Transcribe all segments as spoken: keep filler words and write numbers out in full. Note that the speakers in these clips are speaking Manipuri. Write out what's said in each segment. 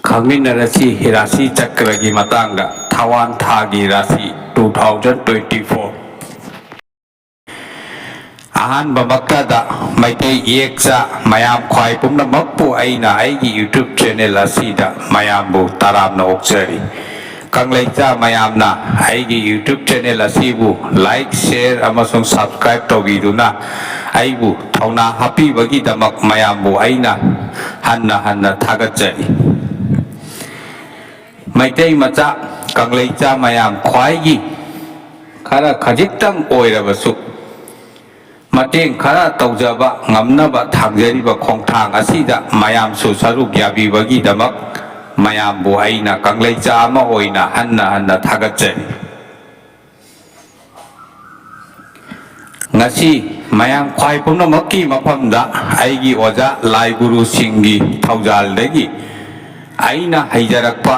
ꯈꯪꯃꯤꯟꯅꯔꯁꯤ ꯔꯥꯁꯤ ꯆꯀ꯭ꯔꯒꯤ ꯃꯇꯥꯡꯗ, ꯊꯋꯥꯟ ꯊꯥꯒꯤ ꯔꯥꯁꯤ two thousand twenty four꯫ ꯑꯍꯥꯟꯕꯃꯛꯇꯗ Meitei ꯏꯌꯦꯛꯆꯥ ꯃꯌꯥꯝ ꯈ꯭ꯋꯥꯏ ꯄꯨꯝꯅꯃꯛꯄꯨ ꯑꯩꯅ ꯑꯩꯒꯤ YouTube channel ꯑꯁꯤꯗ ꯃꯌꯥꯝꯕꯨ ꯇꯔꯥꯝꯅ ꯑꯣꯛꯆꯔꯤ꯫ ꯀꯪꯂꯩꯆꯥ ꯃꯌꯥꯝꯅ ꯑꯩꯒꯤ YouTube channel ꯑꯁꯤꯕꯨ like, share ꯑꯃꯁꯨꯡ subscribe ꯇꯧꯕꯤꯗꯨꯅ ꯑꯩꯕꯨ ꯊꯧꯅꯥ ꯍꯥꯞꯄꯤꯕꯒꯤꯗꯃꯛ ꯃꯌꯥꯝꯕꯨ ꯑꯩꯅ ꯍꯟꯅ ꯍꯟꯅ ꯊꯥꯒꯠꯆꯔꯤ꯫ ꯃꯩꯇꯩ ꯃꯆꯥ, ꯀꯪꯂꯩꯆꯥ ꯃꯌꯥꯝ ꯈ꯭ꯋꯥꯏꯒꯤ ꯈꯔ ꯈꯖꯤꯛꯇꯪ ꯑꯣꯏꯔꯕꯁꯨ ꯃꯇꯦꯡ ꯈꯔ ꯇꯧꯖꯕ ꯉꯝꯅꯕ ꯊꯥꯡꯖꯔꯤꯕ ꯈꯣꯡꯊꯥꯡ ꯑꯁꯤꯗ ꯃꯌꯥꯝꯁꯨ ꯁꯔꯨꯛ ꯌꯥꯕꯤꯕꯒꯤꯗꯃꯛ ꯃꯌꯥꯝꯕꯨ ꯑꯩꯅ ꯀꯪꯂꯩꯆꯥ ꯑꯃ ꯑꯣꯏꯅ ꯍꯟꯅ ꯍꯟꯅ ꯊꯥꯒꯠꯆꯔꯤ꯫ ꯉꯁꯤ ꯃꯌꯥꯝ ꯈ꯭ꯋꯥꯏ ꯄꯨꯝꯅꯃꯛꯀꯤ ꯃꯐꯝꯗ ꯑꯩꯒꯤ ꯑꯣꯖꯥ ꯂꯥꯏ ꯒꯨꯔꯨꯁꯤꯡꯒꯤ ꯊꯧꯖꯥꯜꯗꯒꯤ ꯑꯩꯅ ꯍꯩꯖꯔꯛꯄ,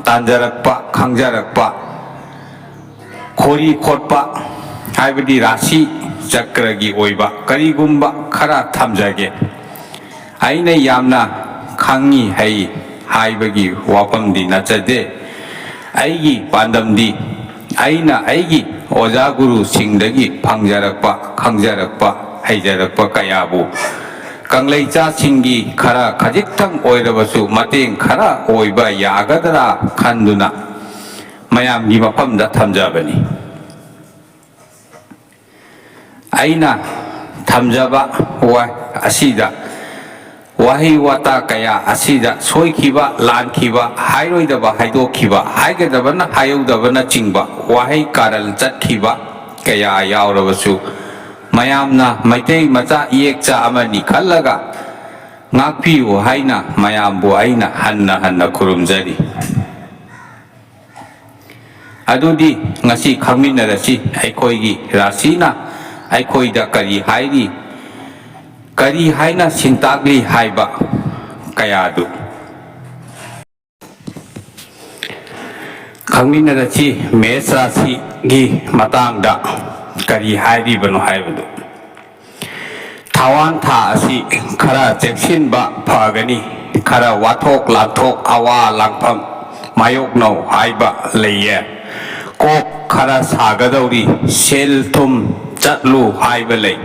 ꯇꯥꯟꯖꯔꯛꯄ, ꯈꯪꯖꯔꯛꯄ, ꯈꯣꯔꯤ ꯈꯣꯠꯄ, ꯍꯥꯏꯕꯗꯤ ꯔꯥꯁꯤ ꯆꯀ꯭ꯔꯒꯤ ꯑꯣꯏꯕ ꯀꯔꯤꯒꯨꯝꯕ ꯈꯔ ꯊꯝꯖꯒꯦ꯫ ꯑꯩꯅ ꯌꯥꯝꯅ ꯈꯪꯉꯤ ꯍꯩ ꯍꯥꯏꯕꯒꯤ ꯋꯥꯐꯝꯗꯤ ꯅꯠꯆꯗꯦ꯫ ꯑꯩꯒꯤ ꯄꯥꯟꯗꯝꯗꯤ ꯑꯩꯅ ꯑꯩꯒꯤ ꯑꯣꯖꯥ ꯒꯨꯔꯨꯁꯤꯡꯗꯒꯤ ꯐꯪꯖꯔꯛꯄ, ꯈꯪꯖꯔꯛꯄ, ꯍꯩꯖꯔꯛꯄ ꯀꯌꯥꯕꯨ ꯀꯪꯂꯩꯆꯥꯁꯤꯡꯒꯤ ꯈꯔ ꯈꯖꯤꯛꯇꯪ ꯑꯣꯏꯔꯕꯁꯨ ꯃꯇꯦꯡ ꯈꯔ ꯑꯣꯏꯕ ꯌꯥꯒꯗ꯭ꯔꯥ ꯈꯟꯗꯨꯅ ꯃꯌꯥꯝꯒꯤ ꯃꯐꯝꯗ ꯊꯝꯖꯕꯅꯤ꯫ ꯑꯩꯅ ꯊꯝꯖꯕ ꯋꯥ-, ꯑꯁꯤꯗ ꯋꯥꯍꯩ ꯋꯥꯇꯥ ꯀꯌꯥ ꯑꯁꯤꯗ ꯁꯣꯏꯈꯤꯕ, ꯂꯥꯟꯈꯤꯕ, ꯍꯥꯏꯔꯣꯏꯗꯕ ꯍꯥꯏꯗꯣꯛꯈꯤꯕ, ꯍꯥꯏꯒꯗꯕꯅ ꯍꯥꯏꯍꯧꯗꯕꯅꯆꯤꯡꯕ ꯋꯥꯍꯩ ꯀꯥꯔꯟ ꯆꯠꯈꯤꯕ ꯀꯌꯥ ꯌꯥꯎꯔꯕꯁꯨ, ꯃꯌꯥꯝꯅ ꯃꯩꯇꯩ ꯃꯆꯥ ꯏꯌꯦꯛꯆꯥ ꯑꯃꯅꯤ ꯈꯜꯂꯒ ꯉꯥꯛꯄꯤꯌꯨ ꯍꯥꯏꯅ ꯃꯌꯥꯝꯕꯨ ꯑꯩꯅ ꯍꯟꯅ ꯍꯟꯅ ꯈꯨꯔꯨꯝꯖꯔꯤ꯫ ꯑꯗꯨꯗꯤ ꯉꯁꯤ ꯈꯪꯃꯤꯟꯅꯔꯁꯤ, ꯑꯩꯈꯣꯏꯒꯤ ꯔꯥꯁꯤꯅ ꯑꯩꯈꯣꯏꯗ ꯀꯔꯤ ꯍꯥꯏꯔꯤ, ꯀꯔꯤ ꯍꯥꯏꯅ ꯁꯤꯟꯇꯥꯛꯂꯤ ꯍꯥꯏꯕ ꯀꯌꯥꯗꯨ꯫ ꯈꯪꯃꯤꯟꯅꯔꯁꯤ, ꯃꯦꯁ ꯔꯥꯁꯤꯒꯤ ꯃꯇꯥꯡꯗ ꯀꯔꯤ ꯍꯥꯏꯔꯤꯕꯅꯣ ꯍꯥꯏꯕꯗꯨ꯫ ꯊꯋꯥꯟ ꯊꯥ ꯑꯁꯤ ꯈꯔ ꯆꯦꯛꯁꯤꯟꯕ ꯐꯒꯅꯤ꯫ ꯈꯔ ꯋꯥꯊꯣꯛ ꯂꯥꯟꯊꯣꯛ, ꯑꯋꯥ ꯂꯥꯡꯐꯝ ꯃꯥꯌꯣꯛꯅꯧ ꯍꯥꯏꯕ ꯂꯩꯌꯦ꯫ ꯀꯣꯛ ꯈꯔ ꯁꯥꯒꯗꯧꯔꯤ, ꯁꯦꯜ ꯊꯨꯝ ꯆꯠꯂꯨ ꯍꯥꯏꯕ ꯂꯩ꯫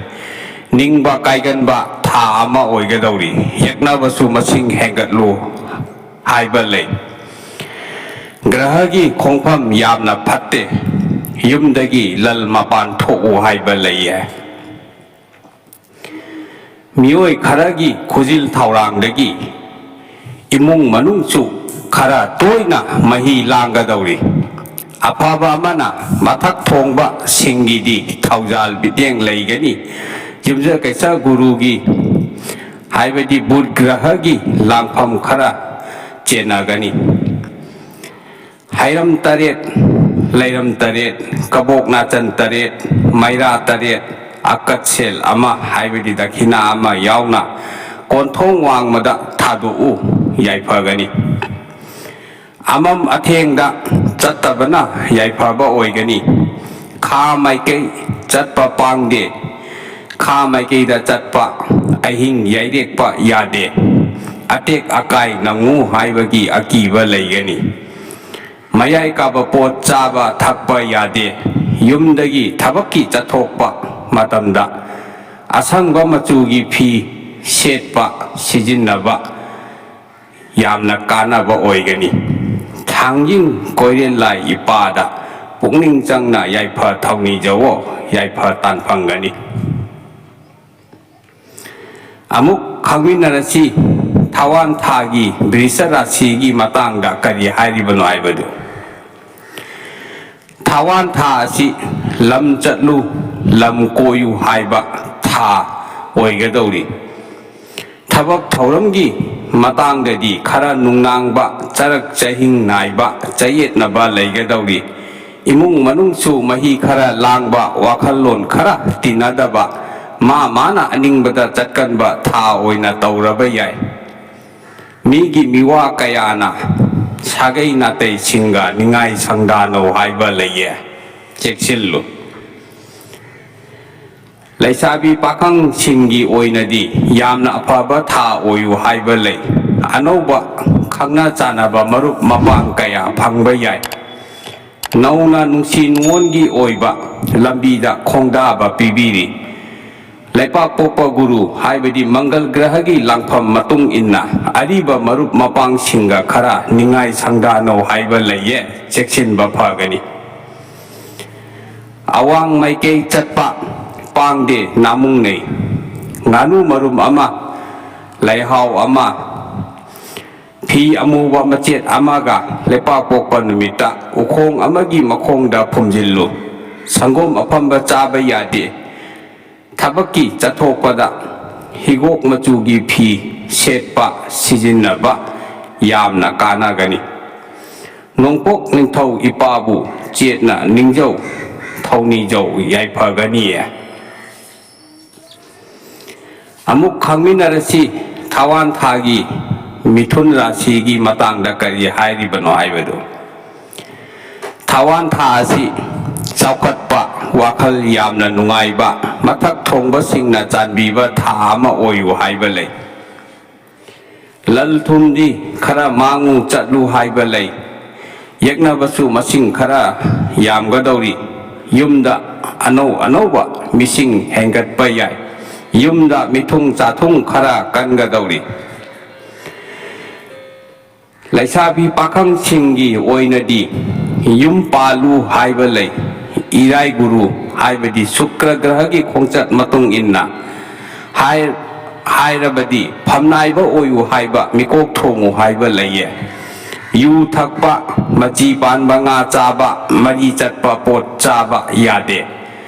ꯅꯤꯡꯕ ꯀꯥꯏꯒꯟꯕ ꯊꯥ ꯑꯃ ꯑꯣꯏꯒꯗꯧꯔꯤ, ꯌꯦꯛꯅꯕꯁꯨ ꯃꯁꯤꯡ ꯍꯦꯟꯒꯠꯂꯨ ꯍꯥꯏꯕ ꯂꯩ꯫ ꯒ꯭ꯔꯍꯒꯤ ꯈꯣꯡꯐꯝ ꯌꯥꯝꯅ ꯐꯠꯇꯦ, ꯌꯨꯝꯗꯒꯤ ꯂꯜ ꯃꯄꯥꯟ ꯊꯣꯛꯎ ꯍꯥꯏꯕ ꯂꯩꯌꯦ꯫ ꯃꯤꯑꯣꯏ ꯈꯔꯒꯤ ꯈꯨꯖꯤꯜ ꯊꯧꯔꯥꯡꯗꯒꯤ ꯏꯃꯨꯡ ꯃꯅꯨꯡꯁꯨ ꯈꯔ ꯇꯣꯏꯅ ꯃꯍꯤ ꯂꯥꯡꯒꯗꯧꯔꯤ꯫ ꯑꯐꯕ ꯑꯃꯅ ꯃꯊꯛ ꯊꯣꯡꯕꯁꯤꯡꯒꯤꯗꯤ ꯊꯧꯖꯥꯜ ꯃꯤꯠꯌꯦꯡ ꯂꯩꯒꯅꯤ꯫ ꯌꯨꯝꯖꯀꯩꯁ ꯒꯨꯔꯨꯒꯤ, ꯍꯥꯏꯕꯗꯤ ꯕꯨꯙ ꯒ꯭ꯔꯍꯒꯤ ꯂꯥꯡꯐꯝ ꯈꯔ ꯆꯦꯟꯅꯒꯅꯤ꯫ ꯍꯩꯔꯝ ꯇꯔꯦꯠ, ꯂꯩꯔꯝ ꯇꯔꯦꯠ, ꯀꯕꯣꯛ ꯅꯥꯆꯟ ꯇꯔꯦꯠ, ꯃꯩꯔꯥ ꯇꯔꯦꯠ, ꯑꯀꯠ ꯁꯦꯜ ꯑꯃ, ꯍꯥꯏꯕꯗꯤ ꯗꯈꯤꯅꯥ ꯑꯃ ꯌꯥꯎꯅ ꯀꯣꯟꯊꯣꯡ ꯋꯥꯡꯃꯗ ꯊꯥꯗꯣꯛꯎ, ꯌꯥꯏꯐꯒꯅꯤ꯫ ꯑꯃꯝ ꯑꯊꯦꯡꯗ ꯆꯠꯇꯕꯅ ꯌꯥꯏꯐꯕ ꯑꯣꯏꯒꯅꯤ꯫ ꯈꯥ ꯃꯥꯏꯀꯩ ꯆꯠꯄ ꯄꯥꯡꯗꯦ꯫ ꯈꯥ ꯃꯥꯏꯀꯩꯗ ꯆꯠꯄ ꯑꯍꯤꯡ ꯌꯩꯔꯦꯛꯄ ꯌꯥꯗꯦ꯫ ꯑꯇꯦꯛ ꯑꯀꯥꯏ ꯅꯪꯉꯨ ꯍꯥꯏꯕꯒꯤ ꯑꯀꯤꯕ ꯂꯩꯒꯅꯤ꯫ ꯃꯌꯥꯏ ꯀꯥꯕ ꯄꯣꯠ ꯆꯥꯕ ꯊꯛꯄ ꯌꯥꯗꯦ꯫ ꯌꯨꯝꯗꯒꯤ ꯊꯕꯛꯀꯤ ꯆꯠꯊꯣꯛꯄ ꯃꯇꯝꯗ ꯑꯁꯪꯕ ꯃꯆꯨꯒꯤ ꯐꯤ ꯁꯦꯠꯄ, ꯁꯤꯖꯤꯟꯅꯕ ꯌꯥꯝꯅ ꯀꯥꯟꯅꯕ ꯑꯣꯏꯒꯅꯤ꯫ ꯊꯥꯡꯖꯤꯡ ꯀꯣꯏꯔꯦꯜ ꯂꯥꯏ ꯏꯄꯥꯗ ꯄꯨꯛꯅꯤꯡ ꯆꯪꯅ ꯌꯥꯏꯐ ꯊꯧꯅꯤꯖꯧꯑꯣ, ꯌꯥꯏꯐ ꯇꯥꯟꯐꯪꯒꯅꯤ꯫ ꯑꯃꯨꯛ ꯈꯪꯃꯤꯟꯅꯔꯁꯤ, ꯊꯋꯥꯟ ꯊꯥꯒꯤ ꯕ꯭ꯔꯤꯁ ꯔꯥꯁꯤꯒꯤ ꯃꯇꯥꯡꯗ ꯀꯔꯤ ꯍꯥꯏꯔꯤꯕꯅꯣ ꯍꯥꯏꯕꯗꯨ꯫ ꯊꯋꯥꯟ ꯊꯥ ꯑꯁꯤ ꯂꯝ ꯆꯠꯂꯨ, ꯂꯝ ꯀꯣꯏꯌꯨ ꯍꯥꯏꯕ ꯊꯥ ꯑꯣꯏꯒꯗꯧꯔꯤ꯫ ꯊꯕꯛ ꯊꯧꯔꯝꯒꯤ ꯃꯇꯥꯡꯗꯗꯤ ꯈꯔ ꯅꯨꯡꯅꯥꯡꯕ, ꯆꯔꯛ ꯆꯍꯤꯡ ꯅꯥꯏꯕ, ꯆꯌꯦꯠꯅꯕ ꯂꯩꯒꯗꯧꯔꯤ꯫ ꯏꯃꯨꯡ ꯃꯅꯨꯡꯁꯨ ꯃꯍꯤ ꯈꯔ ꯂꯥꯡꯕ, ꯋꯥꯈꯜꯂꯣꯟ ꯈꯔ ꯇꯤꯟꯅꯗꯕ, ꯃꯥ ꯃꯥꯅ ꯑꯅꯤꯡꯕꯗ ꯆꯠꯀꯟꯕ ꯊꯥ ꯑꯣꯏꯅ ꯇꯧꯔꯕ ꯌꯥꯏ꯫ ꯃꯤꯒꯤ ꯃꯤꯋꯥ ꯀꯌꯥꯅ ꯁꯥꯒꯩ ꯅꯥꯇꯩꯁꯤꯡꯒ ꯅꯤꯡꯉꯥꯏ ꯁꯪꯗꯥꯅꯧ ꯍꯥꯏꯕ ꯂꯩꯌꯦ, ꯆꯦꯛꯁꯤꯜꯂꯨ꯫ ꯂꯩꯁꯥꯕꯤ ꯄꯥꯈꯪꯁꯤꯡꯒꯤ ꯑꯣꯏꯅꯗꯤ ꯌꯥꯝꯅ ꯑꯐꯕ ꯊꯥ ꯑꯣꯏꯌꯨ ꯍꯥꯏꯕ ꯂꯩ꯫ ꯑꯅꯧꯕ ꯈꯪꯅ ꯆꯥꯟꯅꯕ ꯃꯔꯨꯞ ꯃꯄꯥꯡ ꯀꯌꯥ ꯐꯪꯕ ꯌꯥꯏ꯫ ꯅꯧꯅ ꯅꯨꯡꯁꯤ ꯅꯨꯡꯉꯣꯟꯒꯤ ꯑꯣꯏꯕ ꯂꯝꯕꯤꯗ ꯈꯣꯡꯗꯥꯕ ꯄꯤꯕꯤꯔꯤ꯫ ꯂꯩꯄꯥꯛꯄꯣꯛꯄ ꯒꯨꯔꯨ ꯍꯥꯏꯕꯗꯤ ꯃꯪꯒꯜ ꯒ꯭ꯔꯍꯒꯤ ꯂꯥꯡꯐꯝ ꯃꯇꯨꯡ ꯏꯟꯅ ꯑꯔꯤꯕ ꯃꯔꯨꯞ ꯃꯄꯥꯡꯁꯤꯡꯒ ꯈꯔ ꯅꯤꯡꯉꯥꯏ ꯁꯪꯗꯥꯅꯧ ꯍꯥꯏꯕ ꯂꯩꯌꯦ, ꯆꯦꯛꯁꯤꯟꯕ ꯐꯒꯅꯤ꯫ ꯑꯋꯥꯡ ꯃꯥꯏꯀꯩ ꯆꯠꯄ ꯄꯥꯡꯗꯦ ꯅꯥꯃꯨꯡꯅꯩ꯫ ꯉꯥꯅꯨ ꯃꯔꯨꯝ ꯑꯃ, ꯂꯩꯍꯥꯎ ꯑꯃ, ꯐꯤ ꯑꯃꯨꯕ ꯃꯆꯦꯠ ꯑꯃꯒ ꯂꯩꯄꯥꯛꯄꯣꯛꯄ ꯅꯨꯃꯤꯠꯇ ꯎꯈꯣꯡ ꯑꯃꯒꯤ ꯃꯈꯣꯡꯗ ꯐꯨꯝꯖꯤꯜꯂꯨ꯫ ꯁꯪꯒꯣꯝ ꯑꯐꯝꯕ ꯆꯥꯕ ꯌꯥꯗꯦ꯫ ꯊꯕꯛꯀꯤ ꯆꯠꯊꯣꯛꯄꯗ ꯍꯤꯒꯣꯛ ꯃꯆꯨꯒꯤ ꯐꯤ ꯁꯦꯠꯄ ꯁꯤꯖꯤꯟꯅꯕ ꯌꯥꯝꯅ ꯀꯥꯟꯅꯒꯅꯤ꯫ ꯅꯣꯡꯄꯣꯛ ꯅꯤꯡꯊꯧ ꯏꯄꯥꯕꯨ ꯆꯦꯠꯅ ꯅꯤꯡꯖꯧ, ꯊꯧꯅꯤꯖꯧ ꯌꯥꯏꯐꯒꯅꯤꯌꯦ꯫ ꯑꯃꯨꯛ ꯈꯪꯃꯤꯟꯅꯔꯁꯤ, ꯊꯥꯋꯥꯟ ꯊꯥꯒꯤ ꯃꯤꯊꯨꯟ ꯔꯥꯁꯤꯒꯤ ꯃꯇꯥꯡꯗ ꯀꯔꯤ ꯍꯥꯏꯔꯤꯕꯅꯣ ꯍꯥꯏꯕꯗꯨ꯫ ꯊꯥꯋꯥꯟ ꯊꯥ ꯑꯁꯤ ꯆꯥꯎꯈꯠꯄ, ꯋꯥꯈꯜ ꯌꯥꯝꯅ ꯅꯨꯡꯉꯥꯏꯕ, ꯃꯊꯛ ꯊꯣꯡꯕꯁꯤꯡꯅ ꯆꯥꯟꯕꯤꯕ ꯊꯥ ꯑꯃ ꯑꯣꯏꯌꯨ ꯍꯥꯏꯕ ꯂꯩ꯫ ꯂꯟ ꯊꯨꯝꯗꯤ ꯈꯔ ꯃꯥꯡꯉꯨ ꯆꯠꯂꯨ ꯍꯥꯏꯕ ꯂꯩ꯫ ꯌꯦꯛꯅꯕꯁꯨ ꯃꯁꯤꯡ ꯈꯔ ꯌꯥꯝꯒꯗꯧꯔꯤ꯫ ꯌꯨꯝꯗ ꯑꯅꯧ ꯑꯅꯧꯕ ꯃꯤꯁꯤꯡ ꯍꯦꯟꯒꯠꯄ ꯌꯥꯏ꯫ ꯌꯨꯝꯗ ꯃꯤꯊꯨꯡ ꯆꯥꯊꯨꯡ ꯈꯔ ꯀꯟꯒꯗꯧꯔꯤ꯫ ꯂꯩꯁꯥꯕꯤ ꯄꯥꯈꯪꯁꯤꯡꯒꯤ ꯑꯣꯏꯅꯗꯤ ꯌꯨꯝ ꯄꯥꯜꯂꯨ ꯍꯥꯏꯕ ꯂꯩ꯫ ꯏꯔꯥꯏ ꯒꯨꯔꯨ ꯍꯥꯏꯕꯗꯤ ꯁꯨꯀ꯭ꯔ ꯒ꯭ꯔꯍꯒꯤ ꯈꯣꯡꯆꯠ ꯃꯇꯨꯡ ꯏꯟꯅ ꯍꯥꯏ-, ꯍꯥꯏꯔꯕꯗꯤ ꯐꯝꯅꯥꯏꯕ ꯑꯣꯏꯌꯨ ꯍꯥꯏꯕ, ꯃꯤꯀꯣꯛ ꯊꯣꯡꯉꯨ ꯍꯥꯏꯕ ꯂꯩꯌꯦ꯫ ꯌꯨ ꯊꯛꯄ, ꯃꯆꯤ ꯄꯥꯟꯕ ꯉꯥ ꯆꯥꯕ, ꯃꯔꯤ ꯆꯠꯄ ꯄꯣꯠ ꯆꯥꯕ ꯌꯥꯗꯦ꯫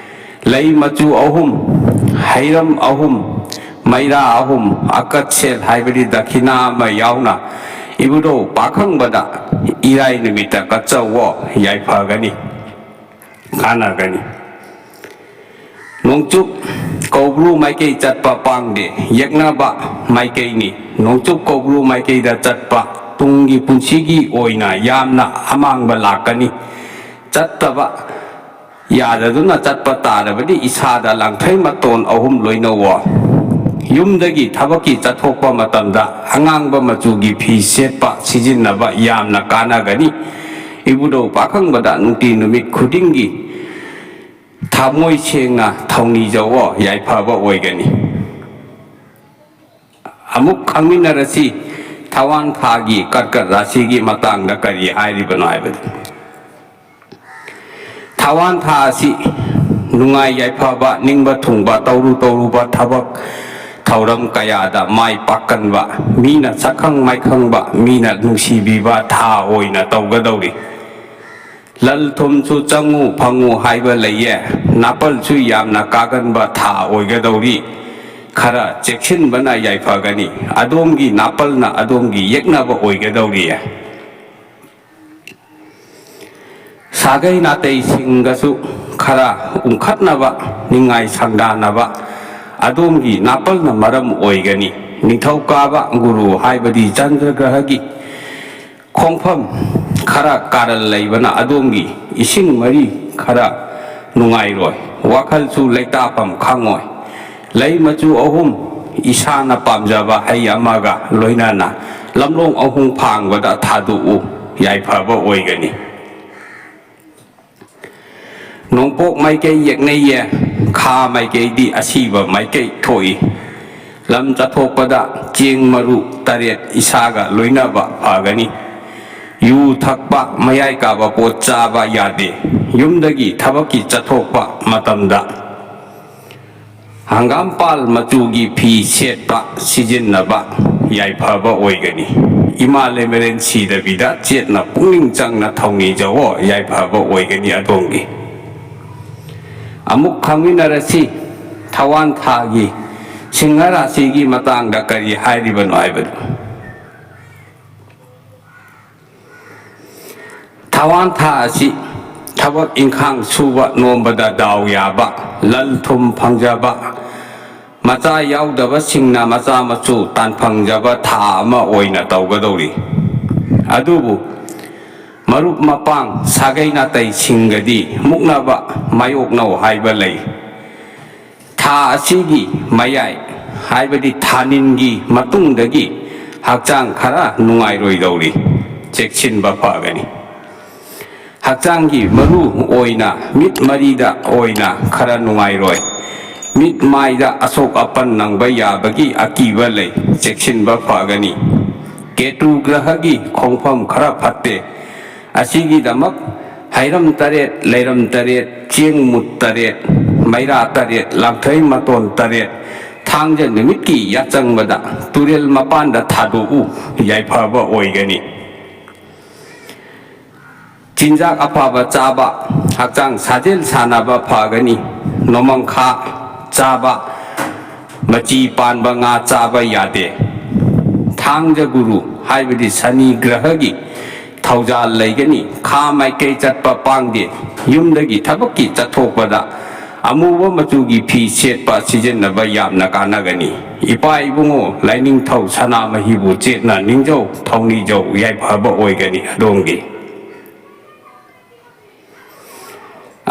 ꯂꯩ ꯃꯆꯨ ꯑꯍꯨꯝ, ꯍꯩꯔꯝ ꯑꯍꯨꯝ, ꯃꯩꯔꯥ ꯑꯍꯨꯝ, ꯑꯀꯠꯁꯦꯜ ꯍꯥꯏꯕꯗꯤ ꯗꯈꯤꯅꯥ ꯑꯃ ꯌꯥꯎꯅ ꯏꯕꯨꯙꯧ ꯄꯥꯈꯪꯕꯗ ꯏꯔꯥꯏ ꯅꯨꯃꯤꯠꯇ ꯀꯠꯆꯧꯋꯣ, ꯌꯥꯏꯐꯒꯅꯤ, ꯀꯥꯟꯅꯒꯅꯤ꯫ ꯅꯣꯡꯆꯨꯞ ꯀꯧꯕ꯭ꯔꯨ ꯃꯥꯏꯀꯩ ꯆꯠꯄ ꯄꯥꯡꯗꯦ, ꯌꯦꯛꯅꯕ ꯃꯥꯏꯀꯩꯅꯤ꯫ ꯅꯣꯡꯆꯨꯞ ꯀꯧꯕ꯭ꯔꯨ ꯃꯥꯏꯀꯩꯗ ꯆꯠꯄ ꯇꯨꯡꯒꯤ ꯄꯨꯟꯁꯤꯒꯤ ꯑꯣꯏꯅ ꯌꯥꯝꯅ ꯑꯃꯥꯡꯕ ꯂꯥꯛꯀꯅꯤ꯫ ꯆꯠꯇꯕ ꯌꯥꯗꯗꯨꯅ ꯆꯠꯄ ꯇꯥꯔꯕꯗꯤ ꯏꯁꯥꯗ ꯂꯥꯡꯊꯩ ꯃꯇꯣꯟ ꯑꯍꯨꯝ ꯂꯣꯏꯅꯧꯋꯣ꯫ ꯌꯨꯝꯗꯒꯤ ꯊꯕꯛꯀꯤ ꯆꯠꯊꯣꯛꯄ ꯃꯇꯝꯗ ꯑꯉꯥꯡꯕ ꯃꯆꯨꯒꯤ ꯐꯤ ꯁꯦꯠꯄ ꯁꯤꯖꯤꯟꯅꯕ ꯌꯥꯝꯅ ꯀꯥꯟꯅꯒꯅꯤ꯫ ꯏꯕꯨꯙꯧ ꯄꯥꯈꯪꯕꯗ ꯅꯨꯡꯇꯤ ꯅꯨꯃꯤꯠ ꯈꯨꯗꯤꯡꯒꯤ ꯊꯃꯣꯏ ꯁꯦꯡꯅ ꯊꯧꯅꯤꯖꯧꯑꯣ, ꯌꯥꯏꯐꯕ ꯑꯣꯏꯒꯅꯤ꯫ ꯑꯃꯨꯛ ꯈꯪꯃꯤꯟꯅꯔꯁꯤ, ꯊꯋꯥꯟ ꯊꯥꯒꯤ ꯀꯔꯀꯠ ꯔꯥꯁꯤꯒꯤ ꯃꯇꯥꯡꯗ ꯀꯔꯤ ꯍꯥꯏꯔꯤꯕꯅꯣ ꯍꯥꯏꯕꯗꯨ꯫ ꯊꯋꯥꯟ ꯊꯥ ꯑꯁꯤ ꯅꯨꯡꯉꯥꯏ ꯌꯥꯏꯐꯕ, ꯅꯤꯡꯕ ꯊꯨꯡꯕ, ꯇꯧꯔꯨ ꯇꯧꯔꯨꯕ ꯊꯕꯛ ꯊꯧꯔꯝ ꯀꯌꯥꯗ ꯃꯥꯏ ꯄꯥꯛꯀꯟꯕ, ꯃꯤꯅ ꯁꯛꯈꯪ ꯃꯥꯏꯈꯪꯕ, ꯃꯤꯅ ꯅꯨꯡꯁꯤꯕꯤꯕ ꯊꯥ ꯑꯣꯏꯅ ꯇꯧꯒꯗꯧꯔꯤ꯫ ꯂꯟ ꯊꯨꯝꯁꯨ ꯆꯪꯉꯨ ꯐꯪꯉꯨ ꯍꯥꯏꯕ ꯂꯩꯌꯦ꯫ ꯅꯥꯄꯜꯁꯨ ꯌꯥꯝꯅ ꯀꯥꯒꯟꯕ ꯊꯥ ꯑꯣꯏꯒꯗꯧꯔꯤ꯫ ꯈꯔ ꯆꯦꯛꯁꯤꯟꯕꯅ ꯌꯥꯏꯐꯒꯅꯤ꯫ ꯑꯗꯣꯝꯒꯤ ꯅꯥꯄꯜꯅ ꯑꯗꯣꯝꯒꯤ ꯌꯦꯛꯅꯕ ꯑꯣꯏꯒꯗꯧꯔꯤꯌꯦ꯫ ꯁꯥꯒꯩ ꯅꯥꯇꯩꯁꯤꯡꯒꯁꯨ ꯈꯔ ꯎꯝꯈꯠꯅꯕ, ꯅꯤꯡꯉꯥꯏ ꯁꯪꯗꯥꯅꯕ ꯑꯗꯣꯝꯒꯤ ꯅꯥꯄꯜꯅ ꯃꯔꯝ ꯑꯣꯏꯒꯅꯤ꯫ ꯅꯤꯡꯊꯧꯀꯥꯕ ꯒꯨꯔꯨ ꯍꯥꯏꯕꯗꯤ ꯆꯟꯗ꯭ꯔ ꯒ꯭ꯔꯍꯒꯤ ꯈꯣꯡꯐꯝ ꯈꯔ ꯀꯥꯔꯜ ꯂꯩꯕꯅ ꯑꯗꯣꯝꯒꯤ ꯏꯁꯤꯡ ꯃꯔꯤ ꯈꯔ ꯅꯨꯡꯉꯥꯏꯔꯣꯏ꯫ ꯋꯥꯈꯜꯁꯨ ꯂꯩꯇꯥꯐꯝ ꯈꯪꯉꯣꯏ꯫ ꯂꯩ ꯃꯆꯨ ꯑꯍꯨꯝ, ꯏꯁꯥꯅ ꯄꯥꯝꯖꯕ ꯍꯩ ꯑꯃꯒ ꯂꯣꯏꯅꯅ ꯂꯝꯂꯣꯡ ꯑꯍꯨꯝ ꯐꯥꯡꯕꯗ ꯊꯥꯗꯣꯛꯎ, ꯌꯥꯏꯐꯕ ꯑꯣꯏꯒꯅꯤ꯫ ꯅꯣꯡꯄꯣꯛ ꯃꯥꯏꯀꯩ ꯌꯦꯛꯅꯩꯌꯦ, ꯈꯥ ꯃꯥꯏꯀꯩꯗꯤ ꯑꯁꯤꯕ ꯃꯥꯏꯀꯩ ꯊꯣꯛꯏ꯫ ꯂꯝ ꯆꯠꯊꯣꯛꯄꯗ ꯆꯦꯡ ꯃꯔꯨ ꯇꯔꯦꯠ ꯏꯁꯥꯒ ꯂꯣꯏꯅꯕ ꯐꯒꯅꯤ꯫ ꯌꯨ ꯊꯛꯄ, ꯃꯌꯥꯏ ꯀꯥꯕ ꯄꯣꯠ ꯆꯥꯕ ꯌꯥꯗꯦ꯫ ꯌꯨꯝꯗꯒꯤ ꯊꯕꯛꯀꯤ ꯆꯠꯊꯣꯛꯄ ꯃꯇꯝꯗ ꯍꯪꯒꯥꯝꯄꯥꯜ ꯃꯆꯨꯒꯤ ꯐꯤ ꯁꯦꯠꯄ ꯁꯤꯖꯤꯟꯅꯕ ꯌꯥꯏꯐꯕ ꯑꯣꯏꯒꯅꯤ꯫ ꯏꯃꯥ ꯂꯩꯃꯔꯦꯟ ꯁꯤꯗꯕꯤꯗ ꯆꯦꯠꯅ ꯄꯨꯛꯅꯤꯡ ꯆꯪꯅ ꯊꯧꯅꯤꯖꯧꯑꯣ, ꯌꯥꯏꯐꯕ ꯑꯣꯏꯒꯅꯤ ꯑꯗꯣꯝꯒꯤ꯫ ꯑꯃꯨꯛ ꯈꯪꯃꯤꯟꯅꯔꯁꯤ, ꯊꯋꯥꯟ ꯊꯥꯒꯤ ꯁꯤꯡꯍ ꯔꯥꯁꯤꯒꯤ ꯃꯇꯥꯡꯗ ꯀꯔꯤ ꯍꯥꯏꯔꯤꯕꯅꯣ ꯍꯥꯏꯕꯗꯨ꯫ ꯊꯋꯥꯟ ꯊꯥ ꯑꯁꯤ ꯊꯕꯛ ꯏꯪꯈꯥꯡ ꯁꯨꯕ ꯅꯣꯝꯕꯗ ꯗꯥꯎ ꯌꯥꯕ, ꯂꯟ ꯊꯨꯝ ꯐꯪꯖꯕ, ꯃꯆꯥ ꯌꯥꯎꯗꯕꯁꯤꯡꯅ ꯃꯆꯥ ꯃꯁꯨ ꯇꯥꯟꯐꯪꯖꯕ ꯊꯥ ꯑꯃ ꯑꯣꯏꯅ ꯇꯧꯒꯗꯧꯔꯤ꯫ ꯑꯗꯨꯕꯨ ꯃꯔꯨꯞ ꯃꯄꯥꯡ ꯁꯥꯒꯩ ꯅꯥꯇꯩꯁꯤꯡꯒꯗꯤ ꯃꯨꯛꯅꯕ ꯃꯥꯌꯣꯛꯅꯧ ꯍꯥꯏꯕ ꯂꯩ꯫ ꯊꯥ ꯑꯁꯤꯒꯤ ꯃꯌꯥꯏ ꯍꯥꯏꯕꯗꯤ ꯊꯥꯅꯤꯟꯒꯤ ꯃꯇꯨꯡꯗꯒꯤ ꯍꯛꯆꯥꯡ ꯈꯔ ꯅꯨꯡꯉꯥꯏꯔꯣꯏꯗꯧꯔꯤ꯫ ꯆꯦꯛꯁꯤꯟꯕ ꯐꯒꯅꯤ꯫ ꯍꯛꯆꯥꯡꯒꯤ ꯃꯔꯨ ꯑꯣꯏꯅ ꯃꯤꯠ ꯃꯔꯤꯗ ꯑꯣꯏꯅ ꯈꯔ ꯅꯨꯡꯉꯥꯏꯔꯣꯏ꯫ ꯃꯤꯠ ꯃꯥꯏꯗ ꯑꯁꯣꯛ ꯑꯄꯟ ꯅꯪꯕ ꯌꯥꯕꯒꯤ ꯑꯀꯤꯕ ꯂꯩ꯫ ꯆꯦꯛꯁꯤꯟꯕ ꯐꯒꯅꯤ꯫ ꯀꯦꯇꯨ ꯒ꯭ꯔꯍꯒꯤ ꯈꯣꯡꯐꯝ ꯈꯔ ꯐꯠꯇꯦ꯫ ꯑꯁꯤꯒꯤꯗꯃꯛ ꯍꯩꯔꯝ ꯇꯔꯦꯠ, ꯂꯩꯔꯝ ꯇꯔꯦꯠ, ꯆꯦꯡ ꯃꯨꯠ ꯇꯔꯦꯠ, ꯃꯩꯔꯥ ꯇꯔꯦꯠ, ꯂꯥꯡꯊ꯭ꯔꯩ ꯃꯇꯣꯟ ꯇꯔꯦꯠ, ꯊꯥꯡꯖ ꯅꯨꯃꯤꯠꯀꯤ ꯌꯥꯆꯪꯕꯗ ꯇꯨꯔꯦꯜ ꯃꯄꯥꯟꯗ ꯊꯥꯗꯣꯛꯎ꯫ ꯌꯥꯏꯐꯕ ꯑꯣꯏꯒꯅꯤ꯫ ꯆꯤꯟꯖꯥꯛ ꯑꯐꯕ ꯆꯥꯕ, ꯍꯛꯆꯥꯡ ꯁꯥꯖꯦꯜ ꯁꯥꯟꯅꯕ ꯐꯒꯅꯤ꯫ ꯅꯣꯃꯪꯈꯥ ꯆꯥꯕ, ꯃꯆꯤ ꯄꯥꯟꯕ ꯉꯥ ꯆꯥꯕ ꯌꯥꯗꯦ꯫ ꯊꯥꯡꯖ ꯒꯨꯔꯨ ꯍꯥꯏꯕꯗꯤ ꯁꯅꯤ ꯒ꯭ꯔꯍꯒꯤ ꯊꯧꯖꯥꯜ ꯂꯩꯒꯅꯤ꯫ ꯈꯥ ꯃꯥꯏꯀꯩ ꯆꯠꯄ ꯄꯥꯡꯗꯦ꯫ ꯌꯨꯝꯗꯒꯤ ꯊꯕꯛꯀꯤ ꯆꯠꯊꯣꯛꯄꯗ ꯑꯃꯨꯕ ꯃꯆꯨꯒꯤ ꯐꯤ ꯁꯦꯠꯄ ꯁꯤꯖꯤꯟꯅꯕ ꯌꯥꯝꯅ ꯀꯥꯟꯅꯒꯅꯤ꯫ ꯏꯄꯥ ꯏꯕꯨꯡꯉꯣ ꯂꯥꯏꯅꯤꯡꯊꯧ ꯁꯅꯥꯃꯍꯤꯕꯨ ꯆꯦꯠꯅ ꯅꯤꯡꯖꯧ, ꯊꯧꯅꯤꯖꯧ, ꯌꯥꯏꯐꯕ ꯑꯣꯏꯒꯅꯤ ꯑꯗꯣꯝꯒꯤ꯫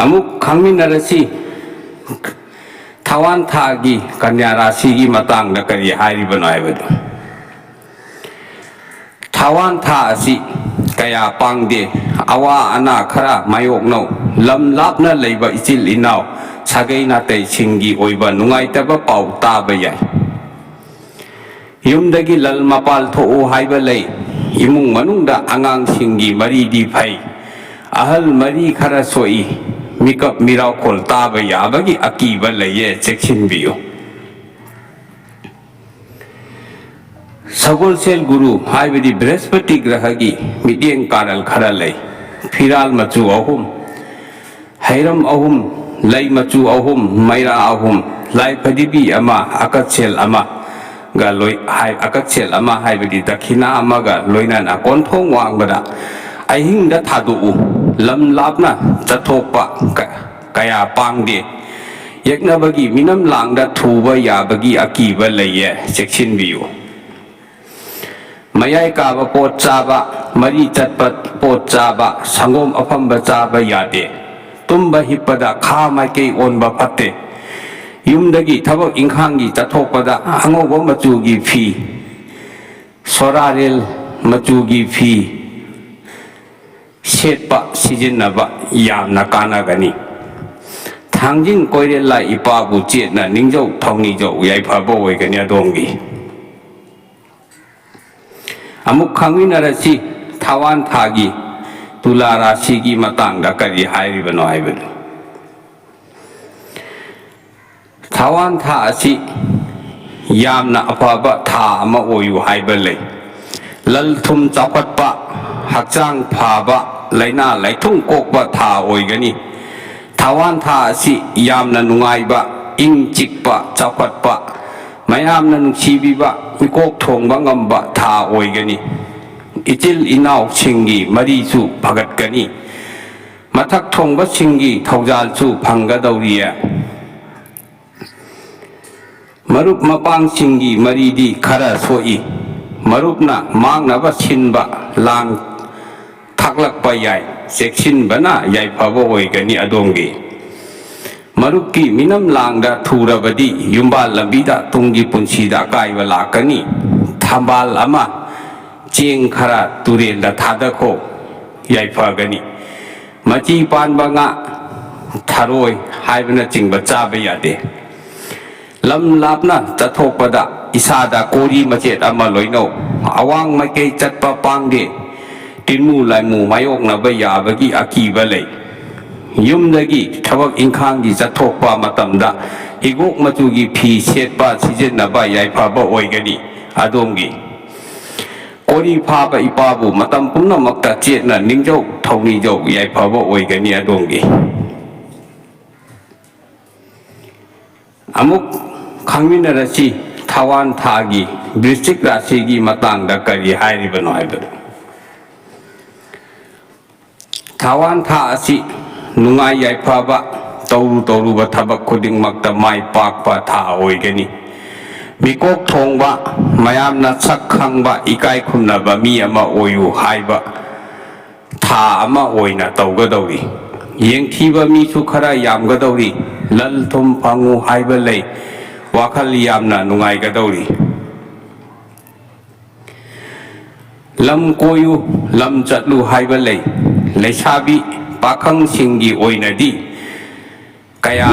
ꯑꯃꯨꯛ ꯈꯪꯃꯤꯟꯅꯔꯁꯤ, ꯊꯋꯥꯟ ꯊꯥꯒꯤ ꯀꯟꯌꯥ ꯔꯥꯁꯤꯒꯤ ꯃꯇꯥꯡꯗ ꯀꯔꯤ ꯍꯥꯏꯔꯤꯕꯅꯣ ꯍꯥꯏꯕꯗꯨ꯫ ꯊꯋꯥꯟ ꯊꯥ ꯑꯁꯤ ꯀꯌꯥ ꯄꯥꯡꯗꯦ꯫ ꯑꯋꯥ ꯑꯅꯥ ꯈꯔ ꯃꯥꯌꯣꯛꯅꯧ꯫ ꯂꯝ ꯂꯥꯞꯅ ꯂꯩꯕ ꯏꯆꯤꯜ ꯏꯅꯥꯎ, ꯁꯥꯒꯩ ꯅꯥꯇꯩꯁꯤꯡꯒꯤ ꯑꯣꯏꯕ ꯅꯨꯡꯉꯥꯏꯇꯕ ꯄꯥꯎ ꯇꯥꯕ ꯌꯥꯏ꯫ ꯌꯨꯝꯗꯒꯤ ꯂꯜ ꯃꯄꯥꯜ ꯊꯣꯛꯎ ꯍꯥꯏꯕ ꯂꯩ꯫ ꯏꯃꯨꯡ ꯃꯅꯨꯡꯗ ꯑꯉꯥꯡꯁꯤꯡꯒꯤ ꯃꯔꯤꯗꯤ ꯐꯩ꯫ ꯑꯍꯜ ꯃꯔꯤ ꯈꯔ ꯁꯣꯛꯏ꯫ ꯃꯤꯀꯞ ꯃꯤꯔꯥꯎꯈꯣꯜ ꯇꯥꯕ ꯌꯥꯕꯒꯤ ꯑꯀꯤꯕ ꯂꯩꯌꯦ, ꯆꯦꯛꯁꯤꯟꯕꯤꯌꯨ꯫ ꯁꯒꯣꯜꯁꯦꯜ ꯒꯨꯔꯨ ꯍꯥꯏꯕꯗꯤ ꯕ꯭ꯔꯍꯁꯄꯇꯤ ꯒ꯭ꯔꯍꯒꯤ ꯃꯤꯠꯌꯦꯡ ꯀꯥꯔꯜ ꯈꯔ ꯂꯩ꯫ ꯐꯤꯔꯥꯜ ꯃꯆꯨ ꯑꯍꯨꯝ, ꯍꯩꯔꯝ ꯑꯍꯨꯝ, ꯂꯩ ꯃꯆꯨ ꯑꯍꯨꯝ, ꯃꯩꯔꯥ ꯑꯍꯨꯝ, ꯂꯥꯏ ꯐꯗꯤꯕꯤ ꯑꯃ, ꯑꯀꯠꯁꯦꯜ ꯑꯃꯒ ꯂꯣꯏ-, ꯍꯥꯏ-, ꯑꯀꯠꯁꯦꯜ ꯑꯃ ꯍꯥꯏꯕꯗꯤ ꯗꯈꯤꯅꯥ ꯑꯃꯒ ꯂꯣꯏꯅꯅ ꯀꯣꯟꯊꯣꯡ ꯋꯥꯡꯕꯗ ꯑꯍꯤꯡꯗ ꯊꯥꯗꯣꯛꯎ꯫ ꯂꯝ ꯂꯥꯞꯅ ꯆꯠꯊꯣꯛꯄ ꯀ-, ꯀꯌꯥ ꯄꯥꯡꯗꯦ꯫ ꯌꯦꯛꯅꯕꯒꯤ ꯃꯤꯅꯝ ꯂꯥꯡꯗ ꯊꯨꯕ ꯌꯥꯕꯒꯤ ꯑꯀꯤꯕ ꯂꯩꯌꯦ, ꯆꯦꯛꯁꯤꯟꯕꯤꯌꯨ꯫ ꯃꯌꯥꯏ ꯀꯥꯕ ꯄꯣꯠ ꯆꯥꯕ, ꯃꯔꯤ ꯆꯠꯄ ꯄꯣꯠ ꯆꯥꯕ, ꯁꯪꯒꯣꯝ ꯑꯐꯝꯕ ꯆꯥꯕ ꯌꯥꯗꯦ꯫ ꯇꯨꯝꯕ ꯍꯤꯞꯄꯗ ꯈꯥ ꯃꯥꯏꯀꯩ ꯑꯣꯟꯕ ꯐꯠꯇꯦ꯫ ꯌꯨꯝꯗꯒꯤ ꯊꯕꯛ ꯏꯪꯈꯥꯡꯒꯤ ꯆꯠꯊꯣꯛꯄꯗ ꯑꯉꯧꯕ ꯃꯆꯨꯒꯤ ꯐꯤ, ꯁꯣꯔꯥꯔꯦꯜ ꯃꯆꯨꯒꯤ ꯐꯤ ꯁꯦꯠꯄ ꯁꯤꯖꯤꯟꯅꯕ ꯌꯥꯝꯅ ꯀꯥꯟꯅꯒꯅꯤ꯫ ꯊꯥꯡꯖꯤꯡ ꯀꯣꯏꯔꯦꯜ ꯂꯥꯏ ꯏꯄꯥꯕꯨ ꯆꯦꯠꯅ ꯅꯤꯡꯖꯧ ꯊꯧꯅꯤꯖꯧ ꯌꯥꯏꯐꯕ ꯑꯣꯏꯒꯅꯤ ꯑꯗꯣꯝꯒꯤ꯫ ꯑꯃꯨꯛ ꯈꯪꯃꯤꯟꯅꯔꯁꯤ ꯊꯥꯋꯥꯟ ꯊꯥꯒꯤ ꯇꯨꯂꯥ ꯔꯥꯁꯤꯒꯤ ꯃꯇꯥꯡꯗ ꯀꯔꯤ ꯍꯥꯏꯔꯤꯕꯅꯣ ꯍꯥꯏꯕꯗꯨ꯫ ꯊꯥꯋꯥꯟ ꯊꯥ ꯑꯁꯤ ꯌꯥꯝꯅ ꯑꯐꯕ ꯊꯥ ꯑꯃ ꯑꯣꯏꯌꯨ ꯍꯥꯏꯕ ꯂꯩ꯫ ꯂꯜ ꯊꯨꯝ ꯆꯥꯎꯈꯠꯄ, ꯍꯛꯆꯥꯡ ꯐꯕ, ꯂꯥꯏꯅꯥ ꯂꯥꯏꯊꯨꯡ ꯀꯣꯛꯄ ꯊꯥ ꯑꯣꯏꯒꯅꯤ꯫ ꯊꯥꯋꯥꯟ ꯊꯥ ꯑꯁꯤ ꯌꯥꯝꯅ ꯅꯨꯡꯉꯥꯏꯕ, ꯏꯪ ꯆꯤꯛꯄ, ꯆꯥꯎꯈꯠꯄ, ꯃꯌꯥꯝꯅ ꯅꯨꯡꯁꯤꯕꯤꯕ, ꯃꯤꯀꯣꯛ ꯊꯣꯡꯕ ꯉꯝꯕ ꯊꯥ ꯑꯣꯏꯒꯅꯤ꯫ ꯏꯆꯤꯜ ꯏꯅꯥꯎꯁꯤꯡꯒꯤ ꯃꯔꯤꯁꯨ ꯐꯒꯠꯀꯅꯤ꯫ ꯃꯊꯛ ꯊꯣꯡꯕꯁꯤꯡꯒꯤ ꯊꯧꯖꯥꯜꯁꯨ ꯐꯪꯒꯗꯧꯔꯤꯌꯦ꯫ ꯃꯔꯨꯞ ꯃꯄꯥꯡꯁꯤꯡꯒꯤ ꯃꯔꯤꯗꯤ ꯈꯔ ꯁꯣꯛꯏ꯫ ꯃꯔꯨꯞꯅ ꯃꯥꯡꯅꯕ ꯁꯤꯟꯕ ꯂꯥꯡ ꯊꯥꯛꯂꯛꯄ ꯌꯥꯏ꯫ ꯆꯦꯛꯁꯤꯟꯕꯅ ꯌꯥꯏꯐꯕ ꯑꯣꯏꯒꯅꯤ ꯑꯗꯣꯝꯒꯤ꯫ ꯃꯔꯨꯞꯀꯤ ꯃꯤꯅꯝ ꯂꯥꯡꯗ ꯊꯨꯔꯕꯗꯤ ꯌꯨꯝꯕꯥꯜ ꯂꯝꯕꯤꯗ ꯇꯨꯡꯒꯤ ꯄꯨꯟꯁꯤꯗ ꯑꯀꯥꯏꯕ ꯂꯥꯛꯀꯅꯤ꯫ ꯊꯝꯕꯥꯜ ꯑꯃ ꯆꯦꯡ ꯈꯔ ꯇꯨꯔꯦꯜꯗ ꯊꯥꯗꯈꯣ, ꯌꯥꯏꯐꯒꯅꯤ꯫ ꯃꯆꯤ ꯄꯥꯟꯕ ꯉꯥ, ꯊꯔꯣꯏ ꯍꯥꯏꯕꯅꯆꯤꯡꯕ ꯆꯥꯕ ꯌꯥꯗꯦ꯫ ꯂꯝ ꯂꯥꯞꯅ ꯆꯠꯊꯣꯛꯄꯗ ꯏꯁꯥꯗ ꯀꯣꯔꯤ ꯃꯆꯦꯠ ꯑꯃ ꯂꯣꯏꯅꯧ꯫ ꯑꯋꯥꯡ ꯃꯥꯏꯀꯩ ꯆꯠꯄ ꯄꯥꯡꯗꯦ꯫ ꯇꯤꯟꯃꯨ ꯂꯥꯏꯃꯨ ꯃꯥꯌꯣꯛꯅꯕ ꯌꯥꯕꯒꯤ ꯑꯀꯤꯕ ꯂꯩ꯫ ꯌꯨꯝꯗꯒꯤ ꯊꯕꯛ ꯏꯪꯈꯥꯡꯒꯤ ꯆꯠꯊꯣꯛꯄ ꯃꯇꯝꯗ ꯍꯤꯒꯣꯛ ꯃꯆꯨꯒꯤ ꯐꯤ ꯁꯦꯠꯄ ꯁꯤꯖꯤꯟꯅꯕ ꯌꯥꯏꯐꯕ ꯑꯣꯏꯒꯅꯤ꯫ ꯑꯗꯣꯝꯒꯤ ꯀꯣꯔꯤ ꯐꯥꯕ ꯏꯄꯥꯕꯨ ꯃꯇꯝ ꯄꯨꯝꯅꯃꯛꯇ ꯆꯦꯠꯅ ꯅꯤꯡꯖꯧ ꯊꯧꯅꯤꯖꯧ ꯌꯥꯏꯐꯕ ꯑꯣꯏꯒꯅꯤ ꯑꯗꯣꯝꯒꯤ꯫ ꯑꯃꯨꯛ ꯈꯪꯃꯤꯟꯅꯔꯁꯤ ꯊꯥꯋꯥꯟ ꯊꯥꯒꯤ ꯕ꯭ꯔꯤꯁꯆꯤꯛ ꯔꯥꯁꯤꯒꯤ ꯃꯇꯥꯡꯗ ꯀꯔꯤ ꯍꯥꯏꯔꯤꯕꯅꯣ ꯍꯥꯏꯕꯗꯨ꯫ ꯊꯥꯋꯥꯟ ꯊꯥ ꯑꯁꯤ ꯅꯨꯡꯉꯥꯏ ꯌꯥꯏꯐꯕ, ꯇꯧꯔꯨ ꯇꯧꯔꯨꯕ ꯊꯕꯛ ꯈꯨꯗꯤꯡꯃꯛꯇ ꯃꯥꯏ ꯄꯥꯛꯄ ꯊꯥ ꯑꯣꯏꯒꯅꯤ꯫ ꯃꯤꯀꯣꯛ ꯊꯣꯡꯕ, ꯃꯌꯥꯝꯅ ꯁꯛ ꯈꯪꯕ, ꯏꯀꯥꯏ ꯈꯨꯝꯅꯕ ꯃꯤ ꯑꯃ ꯑꯣꯏꯌꯨ ꯍꯥꯏꯕ ꯊꯥ ꯑꯃ ꯑꯣꯏꯅ ꯇꯧꯒꯗꯧꯔꯤ꯫ ꯌꯦꯡꯊꯤꯕ ꯃꯤꯁꯨ ꯈꯔ ꯌꯥꯝꯒꯗꯧꯔꯤ꯫ ꯂꯟ ꯊꯨꯝ ꯐꯪꯉꯨ ꯍꯥꯏꯕ ꯂꯩ꯫ ꯋꯥꯈꯜ ꯌꯥꯝꯅ ꯅꯨꯡꯉꯥꯏꯒꯗꯧꯔꯤ꯫ ꯂꯝ ꯀꯣꯏꯌꯨ, ꯂꯝ ꯆꯠꯂꯨ ꯍꯥꯏꯕ ꯂꯩ꯫ ꯂꯩꯁꯥꯕꯤ ꯄꯥꯈꯪꯁꯤꯡꯒꯤ ꯑꯣꯏꯅꯗꯤ ꯀꯌꯥ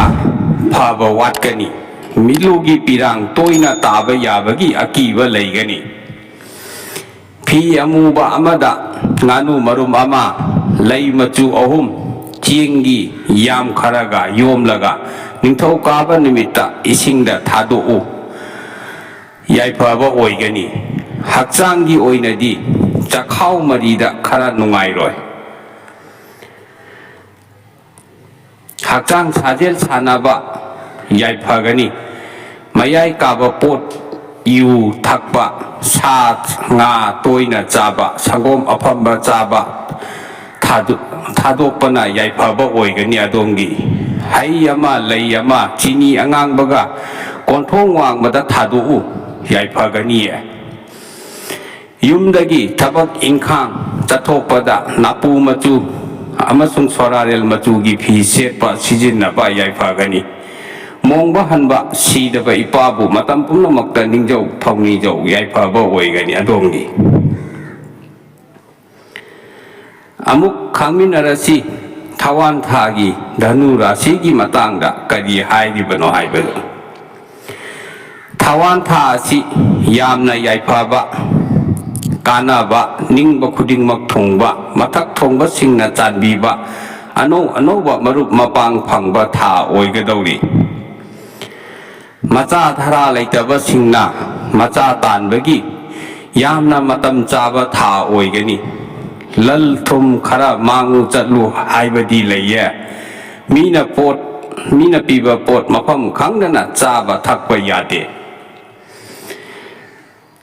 ꯐꯕ ꯋꯥꯠꯀꯅꯤ꯫ ꯃꯤꯠꯂꯨꯒꯤ ꯄꯤꯔꯥꯡ ꯇꯣꯏꯅ ꯇꯥꯕ ꯌꯥꯕꯒꯤ ꯑꯀꯤꯕ ꯂꯩꯒꯅꯤ꯫ ꯐꯤ ꯑꯃꯨꯕ ꯑꯃꯗ ꯉꯥꯅꯨ ꯃꯔꯨꯝ ꯑꯃ, ꯂꯩ ꯃꯆꯨ ꯑꯍꯨꯝ, ꯆꯦꯡꯒꯤ ꯌꯥꯝ ꯈꯔꯒ ꯌꯣꯝꯂꯒ ꯅꯤꯡꯊꯧꯀꯥꯕ ꯅꯨꯃꯤꯠꯇ ꯏꯁꯤꯡꯗ ꯊꯥꯗꯣꯛꯎ꯫ ꯌꯥꯏꯐꯕ ꯑꯣꯏꯒꯅꯤ꯫ ꯍꯛꯆꯥꯡꯒꯤ ꯑꯣꯏꯅꯗꯤ ꯆꯈꯥꯎ ꯃꯔꯤꯗ ꯈꯔ ꯅꯨꯡꯉꯥꯏꯔꯣꯏ꯫ ꯍꯛꯆꯥꯡ ꯁꯥꯖꯦꯜ ꯁꯥꯟꯅꯕ ꯌꯥꯏꯐꯒꯅꯤ꯫ ꯃꯌꯥꯏ ꯀꯥꯕ ꯄꯣꯠ, ꯌꯨ ꯊꯛꯄ, ꯁꯥ ꯉꯥ ꯇꯣꯏꯅ ꯆꯥꯕ, ꯁꯪꯒꯣꯝ ꯑꯐꯝꯕ ꯆꯥꯕ ꯊꯥꯗꯣ-, ꯊꯥꯗꯣꯛꯄꯅ ꯌꯥꯏꯐꯕ ꯑꯣꯏꯒꯅꯤ꯫ ꯑꯗꯣꯝꯒꯤ ꯍꯩ ꯑꯃ, ꯂꯩ ꯑꯃ, ꯆꯤꯅꯤ ꯑꯉꯥꯡꯕꯒ ꯀꯣꯟꯊꯣꯡ ꯋꯥꯡꯃꯗ ꯊꯥꯗꯣꯛꯎ, ꯌꯥꯏꯐꯒꯅꯤꯌꯦ꯫ ꯌꯨꯝꯗꯒꯤ ꯊꯕꯛ ꯏꯪꯈꯥꯡ ꯆꯠꯊꯣꯛꯄꯗ ꯅꯥꯄꯨ ꯃꯆꯨ ꯑꯃꯁꯨꯡ ꯁꯣꯔꯥꯔꯦꯜ ꯃꯆꯨꯒꯤ ꯐꯤ ꯁꯦꯠꯄ ꯁꯤꯖꯤꯟꯅꯕ ꯌꯥꯏꯐꯒꯅꯤ꯫ ꯃꯣꯡꯕ ꯍꯟꯕ ꯁꯤꯗꯕ ꯏꯄꯥꯕꯨ ꯃꯇꯝ ꯄꯨꯝꯅꯃꯛꯇ ꯅꯤꯡꯖꯧ ꯊꯧꯅꯤꯖꯧ, ꯌꯥꯏꯐꯕ ꯑꯣꯏꯒꯅꯤ ꯑꯗꯣꯝꯒꯤ꯫ ꯑꯃꯨꯛ ꯈꯪꯃꯤꯟꯅꯔꯁꯤ, ꯊꯋꯥꯟ ꯊꯥꯒꯤ ꯙꯅꯨ ꯔꯥꯁꯤꯒꯤ ꯃꯇꯥꯡꯗ ꯀꯔꯤ ꯍꯥꯏꯔꯤꯕꯅꯣ ꯍꯥꯏꯕꯗꯨ꯫ ꯊꯋꯥꯟ ꯊꯥ ꯑꯁꯤ ꯌꯥꯝꯅ ꯌꯥꯏꯐꯕ, ꯀꯥꯟꯅꯕ, ꯅꯤꯡꯕ ꯈꯨꯗꯤꯡꯃꯛ ꯊꯨꯡꯕ, ꯃꯊꯛ ꯊꯣꯡꯕꯁꯤꯡꯅ ꯆꯥꯟꯕꯤꯕ, ꯑꯅꯧ ꯑꯅꯧꯕ ꯃꯔꯨꯞ ꯃꯄꯥꯡ ꯐꯪꯕ ꯊꯥ ꯑꯣꯏꯒꯗꯧꯔꯤ꯫ ꯃꯆꯥ ꯙꯔꯥ ꯂꯩꯇꯕꯁꯤꯡꯅ ꯃꯆꯥ ꯇꯥꯟꯕꯒꯤ ꯌꯥꯝꯅ ꯃꯇꯝ ꯆꯥꯕ ꯊꯥ ꯑꯣꯏꯒꯅꯤ꯫ ꯂꯟ ꯊꯨꯝ ꯈꯔ ꯃꯥꯡꯉꯨ ꯆꯠꯂꯨ ꯍꯥꯏꯕꯗꯤ ꯂꯩꯌꯦ꯫ ꯃꯤꯅ ꯄꯣꯠ, ꯃꯤꯅ ꯄꯤꯕ ꯄꯣꯠ ꯃꯐꯝ ꯈꯪꯗꯅ ꯆꯥꯕ ꯊꯛꯄ ꯌꯥꯗꯦ꯫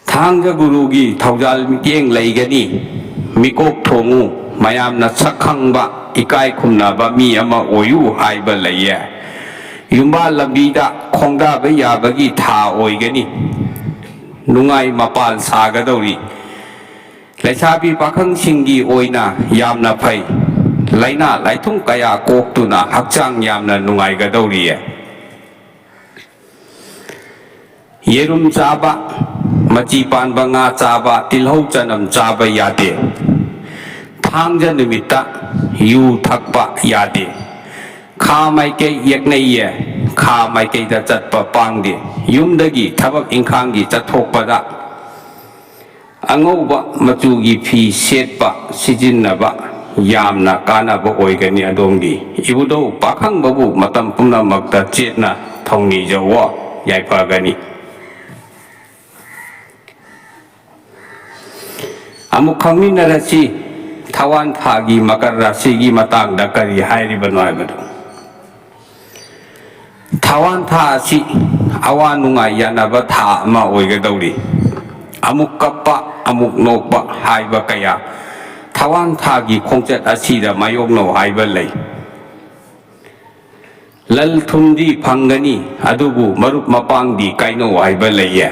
ꯊꯥꯡꯖ ꯒꯨꯔꯨꯒꯤ ꯊꯧꯖꯥꯜ ꯃꯤꯠꯌꯦꯡ ꯂꯩꯒꯅꯤ꯫ ꯃꯤꯀꯣꯛ ꯊꯣꯡꯉꯨ, ꯃꯌꯥꯝꯅ ꯁꯛ ꯈꯪꯕ, ꯏꯀꯥꯏ ꯈꯨꯝꯅꯕ ꯃꯤ ꯑꯃ ꯑꯣꯏꯌꯨ ꯍꯥꯏꯕ ꯂꯩꯌꯦ꯫ ꯌꯨꯝꯕꯥꯜ ꯂꯝꯕꯤꯗ ꯈꯣꯡꯗꯥꯕ ꯌꯥꯕꯒꯤ ꯊꯥ ꯑꯣꯏꯒꯅꯤ꯫ ꯅꯨꯡꯉꯥꯏ ꯃꯄꯥꯜ ꯁꯥꯒꯗꯧꯔꯤ꯫ ꯂꯩꯁꯥꯕꯤ ꯄꯥꯈꯪꯁꯤꯡꯒꯤ ꯑꯣꯏꯅ ꯌꯥꯝꯅ ꯐꯩ꯫ ꯂꯥꯏꯅꯥ ꯂꯥꯏꯊꯨꯡ ꯀꯌꯥ ꯀꯣꯛꯇꯨꯅ ꯍꯛꯆꯥꯡ ꯌꯥꯝꯅ ꯅꯨꯡꯉꯥꯏꯒꯗꯧꯔꯤꯌꯦ꯫ ꯌꯦꯔꯨꯝ ꯆꯥꯕ, ꯃꯆꯤ ꯄꯥꯟꯕ ꯉꯥ ꯆꯥꯕ, ꯇꯤꯜꯍꯧ ꯆꯅꯝ ꯆꯥꯕ ꯌꯥꯗꯦ꯫ ꯊꯥꯡꯖ ꯅꯨꯃꯤꯠꯇ ꯌꯨ ꯊꯛꯄ ꯌꯥꯗꯦ꯫ ꯈꯥ ꯃꯥꯏꯀꯩ ꯌꯦꯛꯅꯩꯌꯦ꯫ ꯈꯥ ꯃꯥꯏꯀꯩꯗ ꯆꯠꯄ ꯄꯥꯡꯗꯦ꯫ ꯌꯨꯝꯗꯒꯤ ꯊꯕꯛ ꯏꯪꯈꯥꯡꯒꯤ ꯆꯠꯊꯣꯛꯄꯗ ꯑꯉꯧꯕ ꯃꯆꯨꯒꯤ ꯐꯤ ꯁꯦꯠꯄ, ꯁꯤꯖꯤꯟꯅꯕ ꯌꯥꯝꯅ ꯀꯥꯟꯅꯕ ꯑꯣꯏꯒꯅꯤ꯫ ꯑꯗꯣꯝꯒꯤ ꯏꯕꯨꯙꯧ ꯄꯥꯈꯪꯕꯕꯨ ꯃꯇꯝ ꯄꯨꯝꯅꯃꯛꯇ ꯆꯦꯠꯅ ꯊꯧꯅꯤꯖꯧꯋꯣ, ꯌꯥꯏꯐꯒꯅꯤ꯫ ꯑꯃꯨꯛ ꯈꯪꯃꯤꯟꯅꯔꯁꯤ, ꯊꯋꯥꯟ ꯊꯥꯒꯤ ꯃꯀꯔ ꯔꯥꯁꯤꯒꯤ ꯃꯇꯥꯡꯗ ꯀꯔꯤ ꯍꯥꯏꯔꯤꯕꯅꯣ ꯍꯥꯏꯕꯗꯨ꯫ ꯊꯋꯥꯟ ꯊꯥ ꯑꯁꯤ ꯑꯋꯥ ꯅꯨꯡꯉꯥꯏ ꯌꯥꯅꯕ ꯊꯥ ꯑꯃ ꯑꯣꯏꯒꯗꯧꯔꯤ꯫ ꯑꯃꯨꯛ ꯀꯞꯄ, ꯑꯃꯨꯛ ꯅꯣꯛꯄ ꯍꯥꯏꯕ ꯀꯌꯥ ꯊꯋꯥꯟ ꯊꯥꯒꯤ ꯈꯣꯡꯆꯠ ꯑꯁꯤꯗ ꯃꯥꯌꯣꯛꯅꯧ ꯍꯥꯏꯕ ꯂꯩ꯫ ꯂꯟ ꯊꯨꯝꯗꯤ ꯐꯪꯒꯅꯤ, ꯑꯗꯨꯕꯨ ꯃꯔꯨꯞ ꯃꯄꯥꯡꯗꯤ ꯀꯥꯏꯅꯧ ꯍꯥꯏꯕ ꯂꯩꯌꯦ꯫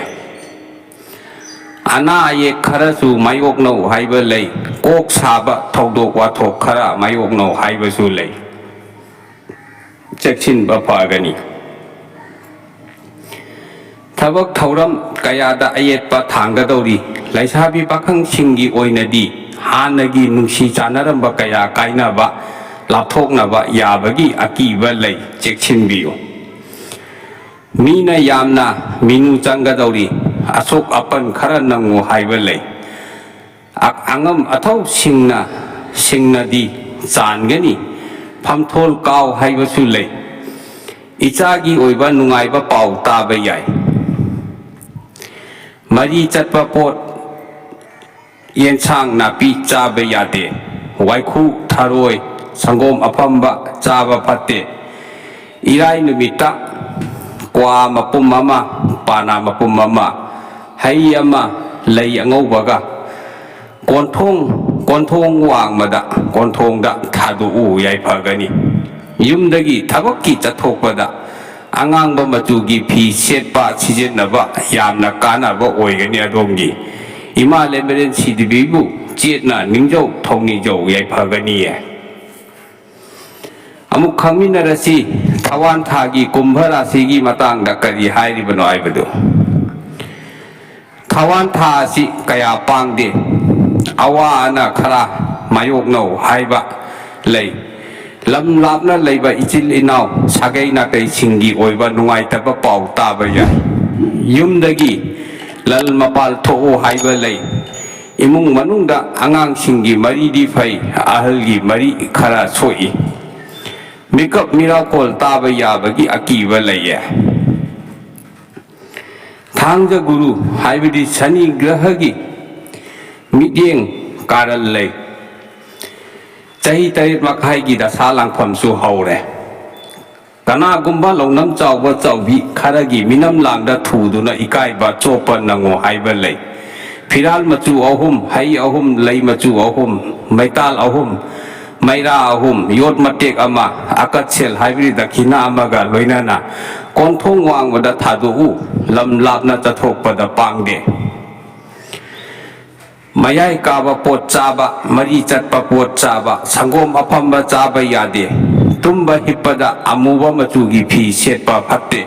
ꯑꯅꯥ ꯑꯌꯦꯛ ꯈꯔꯁꯨ ꯃꯥꯌꯣꯛꯅꯧ ꯍꯥꯏꯕ ꯂꯩ꯫ ꯀꯣꯛ ꯁꯥꯕ ꯊꯧꯗꯣꯛ ꯋꯥꯊꯣꯛ ꯈꯔ ꯃꯥꯌꯣꯛꯅꯧ ꯍꯥꯏꯕꯁꯨ ꯂꯩ꯫ ꯆꯦꯛꯁꯤꯟꯕ ꯐꯒꯅꯤ꯫ ꯊꯕꯛ ꯊꯧꯔꯝ ꯀꯌꯥꯗ ꯑꯌꯦꯠꯄ ꯊꯥꯡꯒꯗꯧꯔꯤ꯫ ꯂꯩꯁꯥꯕꯤ ꯄꯥꯈꯪꯁꯤꯡꯒꯤ ꯑꯣꯏꯅꯗꯤ ꯍꯥꯟꯅꯒꯤ ꯅꯨꯡꯁꯤ ꯆꯥꯟꯅꯔꯝꯕ ꯀꯌꯥ ꯀꯥꯏꯅꯕ, ꯂꯥꯞꯊꯣꯛꯅꯕ ꯌꯥꯕꯒꯤ ꯑꯀꯤꯕ ꯂꯩ, ꯆꯦꯛꯁꯤꯟꯕꯤꯌꯨ꯫ ꯃꯤꯅ ꯌꯥꯝꯅ ꯃꯤꯅꯨ ꯆꯪꯒꯗꯧꯔꯤ꯫ ꯑꯁꯣꯛ ꯑꯄꯟ ꯈꯔ ꯅꯪꯉꯨ ꯍꯥꯏꯕ ꯂꯩ꯫ ꯑ-, ꯑꯉꯝ ꯑꯊꯧꯁꯤꯡꯅ, ꯁꯤꯡꯅꯗꯤ ꯆꯥꯟꯒꯅꯤ꯫ ꯐꯝꯊꯣꯜ ꯀꯥꯎ ꯍꯥꯏꯕꯁꯨ ꯂꯩ꯫ ꯏꯆꯥꯒꯤ ꯑꯣꯏꯕ ꯅꯨꯡꯉꯥꯏꯕ ꯄꯥꯎ ꯇꯥꯕ ꯌꯥꯏ꯫ ꯃꯔꯤ ꯆꯠꯄ ꯄꯣꯠ, ꯌꯦꯟꯁꯥꯡ ꯅꯥꯄꯤ ꯆꯥꯕ ꯌꯥꯗꯦ꯫ ꯋꯥꯏꯈꯨ, ꯊꯔꯣꯏ, ꯁꯪꯒꯣꯝ ꯑꯐꯝꯕ ꯆꯥꯕ ꯐꯠꯇꯦ꯫ ꯏꯔꯥꯏ ꯅꯨꯃꯤꯠꯇ ꯀ꯭ꯋꯥ ꯃꯄꯨꯝ ꯑꯃ, ꯄꯥꯅꯥ ꯃꯄꯨꯝ ꯑꯃ, ꯍꯩ ꯑꯃ, ꯂꯩ ꯑꯉꯧꯕꯒ ꯀꯣꯟꯊꯣꯡ, ꯀꯣꯟꯊꯣꯡ ꯋꯥꯡꯃꯗ, ꯀꯣꯟꯊꯣꯡꯗ ꯊꯥꯗꯣꯛꯎ, ꯌꯥꯏꯐꯒꯅꯤ꯫ ꯌꯨꯝꯗꯒꯤ ꯊꯕꯛꯀꯤ ꯆꯠꯊꯣꯛꯄꯗ ꯑꯉꯥꯡꯕ ꯃꯆꯨꯒꯤ ꯐꯤ ꯁꯦꯠꯄ, ꯁꯤꯖꯤꯟꯅꯕ ꯌꯥꯝꯅ ꯀꯥꯟꯅꯕ ꯑꯣꯏꯒꯅꯤ꯫ ꯑꯗꯣꯝꯒꯤ ꯏꯃꯥ ꯂꯩꯃꯔꯦꯟ ꯁꯤꯗꯕꯤꯕꯨ ꯆꯦꯠꯅ ꯅꯤꯡꯖꯧ, ꯊꯧꯅꯤꯖꯧ, ꯌꯥꯏꯐꯒꯅꯤꯌꯦ꯫ ꯑꯃꯨꯛ ꯈꯪꯃꯤꯟꯅꯔꯁꯤ, ꯊꯋꯥꯟ ꯊꯥꯒꯤ ꯀꯨꯝꯚ ꯔꯥꯁꯤꯒꯤ ꯃꯇꯥꯡꯗ ꯀꯔꯤ ꯍꯥꯏꯔꯤꯕꯅꯣ ꯍꯥꯏꯕꯗꯨ꯫ ꯊꯋꯥꯟ ꯊꯥ ꯑꯁꯤ ꯀꯌꯥ ꯄꯥꯡꯗꯦ, ꯑꯋꯥ ꯑꯅꯥ ꯈꯔ ꯃꯥꯌꯣꯛꯅꯧ ꯍꯥꯏꯕ ꯂꯩ꯫ ꯂꯝ ꯂꯥꯞꯅ ꯂꯩꯕ ꯏꯆꯤꯜ ꯏꯅꯥꯎ ꯁꯥꯒꯩ ꯅꯥꯇꯩꯁꯤꯡꯒꯤ ꯑꯣꯏꯕ ꯅꯨꯡꯉꯥꯏꯇꯕ ꯄꯥꯎ ꯇꯥꯕ ꯌꯥꯏ꯫ ꯌꯨꯝꯗꯒꯤ ꯂꯜ ꯃꯄꯥꯜ ꯊꯣꯛꯎ ꯍꯥꯏꯕ ꯂꯩ꯫ ꯏꯃꯨꯡ ꯃꯅꯨꯡꯗ ꯑꯉꯥꯡꯁꯤꯡꯒꯤ ꯃꯔꯤꯗꯤ ꯐꯩ, ꯑꯍꯜꯒꯤ ꯃꯔꯤ ꯈꯔ ꯁꯣꯛꯏ꯫ ꯃꯤꯀꯞ ꯃꯤꯔꯥꯎꯈꯣꯜ ꯇꯥꯕ ꯌꯥꯕꯒꯤ ꯑꯀꯤꯕ ꯂꯩꯌꯦ꯫ ꯊꯥꯡꯖ ꯒꯨꯔꯨ ꯍꯥꯏꯕꯗꯤ ꯁꯅꯤ ꯒ꯭ꯔꯍꯒꯤ ꯃꯤꯠꯌꯦꯡ ꯀꯥꯔꯜ ꯂꯩ꯫ ꯆꯍꯤ ꯇꯔꯦꯠ ꯃꯈꯥꯏꯒꯤ ꯗꯁꯥ ꯂꯥꯡꯐꯝꯁꯨ ꯍꯧꯔꯦ꯫ ꯀꯅꯥꯒꯨꯝꯕ ꯂꯧꯅꯝ ꯆꯥꯎꯕ ꯆꯥꯎꯕꯤ ꯈꯔꯒꯤ ꯃꯤꯅꯝ ꯂꯥꯡꯗ ꯊꯨꯗꯨꯅ ꯏꯀꯥꯏꯕ ꯆꯣꯞꯄ ꯅꯪꯉꯣ ꯍꯥꯏꯕ ꯂꯩ꯫ ꯐꯤꯔꯥꯜ ꯃꯆꯨ ꯑꯍꯨꯝ, ꯍꯩ ꯑꯍꯨꯝ, ꯂꯩ ꯃꯆꯨ ꯑꯍꯨꯝ, ꯃꯩꯇꯥꯜ ꯑꯍꯨꯝ, ꯃꯩꯔꯥ ꯑꯍꯨꯝ, ꯌꯣꯠ ꯃꯇꯦꯛ ꯑꯃ, ꯑꯀꯠꯁꯦꯜ ꯍꯥꯏꯕꯗꯤ ꯗꯈꯤꯅꯥ ꯑꯃꯒ ꯂꯣꯏꯅꯅ ꯀꯣꯟꯊꯣꯡ ꯋꯥꯡꯃꯗ ꯊꯥꯗꯣꯛꯎ꯫ ꯂꯝ ꯂꯥꯞꯅ ꯆꯠꯊꯣꯛꯄꯗ ꯄꯥꯡꯗꯦ꯫ ꯃꯌꯥꯏ ꯀꯥꯕ ꯄꯣꯠ ꯆꯥꯕ, ꯃꯔꯤ ꯆꯠꯄ ꯄꯣꯠ ꯆꯥꯕ, ꯁꯪꯒꯣꯝ ꯑꯐꯝꯕ ꯆꯥꯕ ꯌꯥꯗꯦ꯫ ꯇꯨꯝꯕ ꯍꯤꯞꯄꯗ ꯑꯃꯨꯕ ꯃꯆꯨꯒꯤ ꯐꯤ ꯁꯦꯠꯄ ꯐꯠꯇꯦ꯫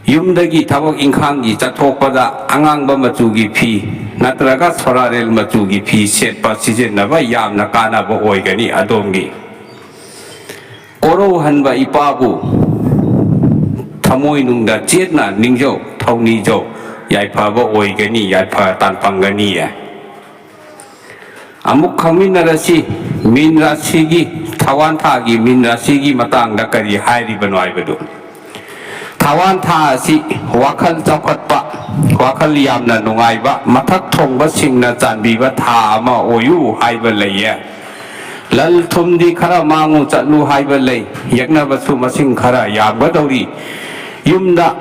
ꯌꯨꯝꯗꯒꯤ ꯊꯕꯛ ꯏꯪꯈꯥꯡꯒꯤ ꯆꯠꯊꯣꯛꯄꯗ ꯑꯉꯥꯡꯕ ꯃꯆꯨꯒꯤ ꯐꯤ ꯅꯠꯇ꯭ꯔꯒ ꯁꯣꯔꯥꯔꯦꯜ ꯃꯆꯨꯒꯤ ꯐꯤ ꯁꯦꯠꯄ ꯁꯤꯖꯤꯟꯅꯕ ꯌꯥꯝꯅ ꯀꯥꯟꯅꯕ ꯑꯣꯏꯒꯅꯤ ꯑꯗꯣꯝꯒꯤ꯫ ꯀꯣꯔꯧꯍꯟꯕ ꯏꯄꯥꯕꯨ ꯊꯃꯣꯏꯅꯨꯡꯗ ꯆꯦꯠꯅ ꯅꯤꯡꯖꯧ, ꯊꯧꯅꯤꯖꯧ, ꯌꯥꯏꯐꯕ ꯑꯣꯏꯒꯅꯤ, ꯌꯥꯏꯐ ꯇꯥꯟꯐꯝꯒꯅꯤꯌꯦ꯫ ꯑꯃꯨꯛ ꯈꯪꯃꯤꯟꯅꯔꯁꯤ, ꯃꯤꯟ ꯔꯥꯁꯤꯒꯤ, ꯊꯋꯥꯟ ꯊꯥꯒꯤ ꯃꯤꯟ ꯔꯥꯁꯤꯒꯤ ꯃꯇꯥꯡꯗ ꯀꯔꯤ ꯍꯥꯏꯔꯤꯕꯅꯣ ꯍꯥꯏꯕꯗꯨ꯫ ꯊꯋꯥꯟ ꯊꯥ ꯑꯁꯤ ꯋꯥꯈꯜ ꯆꯥꯎꯈꯠꯄ, ꯋꯥꯈꯜ ꯌꯥꯝꯅ ꯅꯨꯡꯉꯥꯏꯕ, ꯃꯊꯛ ꯊꯣꯡꯕꯁꯤꯡꯅ ꯆꯥꯟꯕꯤꯕ ꯊꯥ ꯑꯃ ꯑꯣꯏꯌꯨ ꯍꯥꯏꯕ ꯂꯩꯌꯦ꯫ ꯂꯜ ꯊꯨꯝꯗꯤ ꯈꯔ ꯃꯥꯡꯉꯨ ꯆꯠꯂꯨ ꯍꯥꯏꯕ ꯂꯩ꯫ ꯌꯦꯛꯅꯕꯁꯨ ꯃꯁꯤꯡ ꯈꯔ ꯌꯥꯝꯒꯗꯧꯔꯤ꯫ ꯌꯨꯝꯗ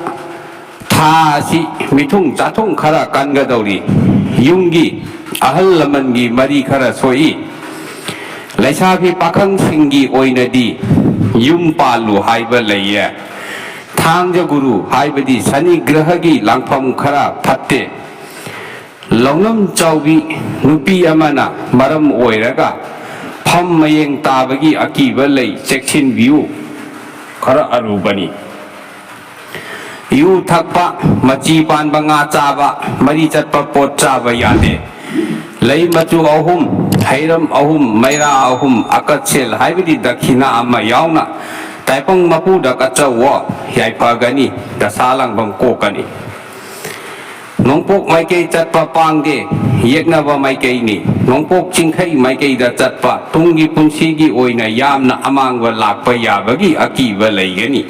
ꯊꯥ ꯑꯁꯤ ꯃꯤꯊꯨꯡ ꯆꯥꯊꯨꯡ ꯈꯔ ꯀꯟꯒꯗꯧꯔꯤ꯫ ꯌꯨꯝꯒꯤ ꯑꯍꯜ ꯂꯃꯟꯒꯤ ꯃꯔꯤ ꯈꯔ ꯁꯣꯛꯏ꯫ ꯂꯩꯁꯥꯕꯤ ꯄꯥꯈꯪꯁꯤꯡꯒꯤ ꯑꯣꯏꯅꯗꯤ ꯌꯨꯝ ꯄꯥꯜꯂꯨ ꯍꯥꯏꯕ ꯂꯩꯌꯦ꯫ ꯊꯥꯡꯖ ꯒꯨꯔꯨ ꯍꯥꯏꯕꯗꯤ ꯁꯅꯤ ꯒ꯭ꯔꯍꯒꯤ ꯂꯥꯡꯐꯝ ꯈꯔ ꯐꯠꯇꯦ꯫ ꯂꯧꯅꯝ ꯆꯥꯎꯕꯤ ꯅꯨꯄꯤ ꯑꯃꯅ ꯃꯔꯝ ꯑꯣꯏꯔꯒ ꯃꯐꯝ ꯃꯌꯦꯡ ꯇꯥꯕꯒꯤ ꯑꯀꯤꯕ ꯂꯩ, ꯆꯦꯛꯁꯤꯟꯕꯤꯌꯨ, ꯈꯔ ꯑꯔꯨꯕꯅꯤ꯫ ꯌꯨ ꯊꯛꯄ, ꯃꯆꯤ ꯄꯥꯟꯕ ꯉꯥ ꯆꯥꯕ, ꯃꯔꯤ ꯆꯠꯄ ꯄꯣꯠ ꯆꯥꯕ ꯌꯥꯗꯦ꯫ ꯂꯩ ꯃꯆꯨ ꯑꯍꯨꯝ, ꯍꯩꯔꯝ ꯑꯍꯨꯝ, ꯃꯩꯔꯥ ꯑꯍꯨꯝ, ꯑꯀꯠꯁꯦꯜ ꯍꯥꯏꯕꯗꯤ ꯗꯈꯤꯅꯥ ꯑꯃ ꯌꯥꯎꯅ ꯇꯥꯏꯕꯪ ꯃꯄꯨꯗ ꯀꯠꯆꯧꯋꯣ, ꯌꯥꯏꯐꯒꯅꯤ, ꯗꯁꯥ ꯂꯥꯡꯕꯝ ꯀꯣꯛꯀꯅꯤ꯫ ꯅꯣꯡꯄꯣꯛ ꯃꯥꯏꯀꯩ ꯆꯠꯄ ꯄꯥꯡꯗꯦ, ꯌꯦꯛꯅꯕ ꯃꯥꯏꯀꯩꯅꯤ꯫ ꯅꯣꯡꯄꯣꯛ ꯆꯤꯡꯈꯩ ꯃꯥꯏꯀꯩꯗ ꯆꯠꯄ ꯇꯨꯡꯒꯤ ꯄꯨꯟꯁꯤꯒꯤ ꯑꯣꯏꯅ ꯌꯥꯝꯅ ꯑꯃꯥꯡꯕ ꯂꯥꯛꯄ ꯌꯥꯕꯒꯤ ꯑꯀꯤꯕ ꯂꯩꯒꯅꯤ꯫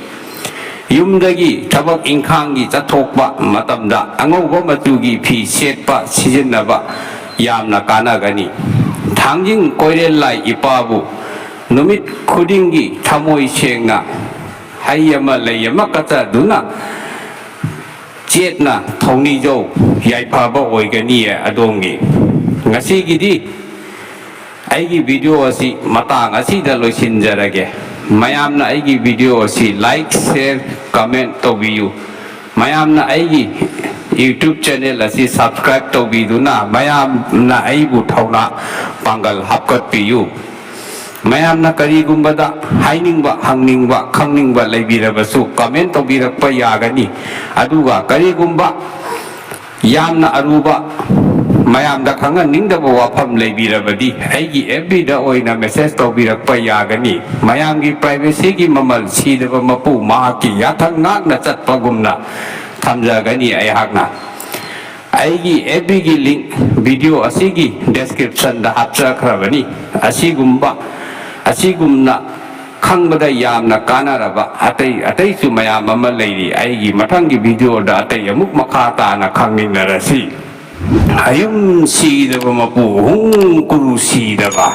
ꯌꯨꯝꯗꯒꯤ ꯊꯕꯛ ꯏꯪꯈꯥꯡꯒꯤ ꯆꯠꯊꯣꯛꯄ ꯃꯇꯝꯗ ꯑꯉꯧꯕ ꯃꯆꯨꯒꯤ ꯐꯤ ꯁꯦꯠꯄ ꯁꯤꯖꯤꯟꯅꯕ ꯌꯥꯝꯅ ꯀꯥꯟꯅꯒꯅꯤ꯫ ꯊꯥꯡꯖꯤꯡ ꯀꯣꯏꯔꯦꯜ ꯂꯥꯏ ꯏꯄꯥꯕꯨ ꯅꯨꯃꯤꯠ ꯈꯨꯗꯤꯡꯒꯤ ꯊꯃꯣꯏ ꯁꯦꯡꯅ ꯍꯩ ꯑꯃ ꯂꯩ ꯑꯃ ꯀꯠꯆꯗꯨꯅ ꯆꯦꯠꯅ ꯊꯧꯅꯤꯖꯧ, ꯌꯥꯏꯐꯕ ꯑꯣꯏꯒꯅꯤꯌꯦ ꯑꯗꯣꯝꯒꯤ꯫ ꯉꯁꯤꯒꯤꯗꯤ ꯑꯩꯒꯤ video ꯑꯁꯤ ꯃꯇꯥꯡ ꯑꯁꯤꯗ ꯂꯣꯏꯁꯤꯟꯖꯔꯒꯦ꯫ ꯃꯌꯥꯝꯅ ꯑꯩꯒꯤ video ꯑꯁꯤ like, share, comment ꯇꯧꯕꯤꯌꯨ꯫ ꯃꯌꯥꯝꯅ ꯑꯩꯒꯤ YouTube channel ꯑꯁꯤ subscribe ꯇꯧꯕꯤꯗꯨꯅ ꯃꯌꯥꯝꯅ ꯑꯩꯕꯨ ꯊꯧꯅꯥ ꯄꯥꯡꯒꯜ ꯍꯥꯞꯀꯠꯄꯤꯌꯨ꯫ ꯃꯌꯥꯝꯅ ꯀꯔꯤꯒꯨꯝꯕꯗ ꯍꯥꯏꯅꯤꯡꯕ, ꯍꯪꯅꯤꯡꯕ, ꯈꯪꯅꯤꯡꯕ ꯂꯩꯕꯤꯔꯕꯁꯨ comment ꯇꯧꯕꯤꯔꯛꯄ ꯌꯥꯒꯅꯤ꯫ ꯑꯗꯨꯒ ꯀꯔꯤꯒꯨꯝꯕ ꯌꯥꯝꯅ ꯑꯔꯨꯕ, ꯃꯌꯥꯝꯗ ꯈꯪꯍꯟꯅꯤꯡꯗꯕ ꯋꯥꯐꯝ ꯂꯩꯕꯤꯔꯕꯗꯤ ꯑꯩꯒꯤ FB ꯗ ꯑꯣꯏꯅ message ꯇꯧꯕꯤꯔꯛꯄ ꯌꯥꯒꯅꯤ꯫ ꯃꯌꯥꯝꯒꯤ privacy ꯒꯤ ꯃꯃꯜ ꯁꯤꯗꯕ ꯃꯄꯨ ꯃꯍꯥꯛꯀꯤ ꯌꯥꯊꯪ ꯉꯥꯛꯅ ꯆꯠꯄꯒꯨꯝꯅ ꯊꯝꯖꯒꯅꯤ ꯑꯩꯍꯥꯛꯅ꯫ ꯑꯩꯒꯤ FB ꯒꯤ link video ꯑꯁꯤꯒꯤ description ꯗ ꯍꯥꯞꯆꯈ꯭ꯔꯕꯅꯤ꯫ ꯑꯁꯤꯒꯨꯝꯕ, ꯑꯁꯤꯒꯨꯝꯅ ꯈꯪꯕꯗ ꯌꯥꯝꯅ ꯀꯥꯟꯅꯔꯕ ꯑꯇꯩ ꯑꯇꯩꯁꯨ ꯃꯌꯥꯝ ꯑꯃ ꯂꯩꯔꯤ꯫ ꯑꯩꯒꯤ ꯃꯊꯪꯒꯤ video ꯗ ꯑꯇꯩ ꯑꯃꯨꯛ ꯃꯈꯥ ꯇꯥꯅ ꯈꯪꯃꯤꯟꯅꯔꯁꯤ꯫ ꯑꯌꯨꯝ ꯁꯤꯗꯕ ꯃꯄꯨ, ꯍꯨꯝ ꯀꯨꯔꯨ ꯁꯤꯗꯕ꯫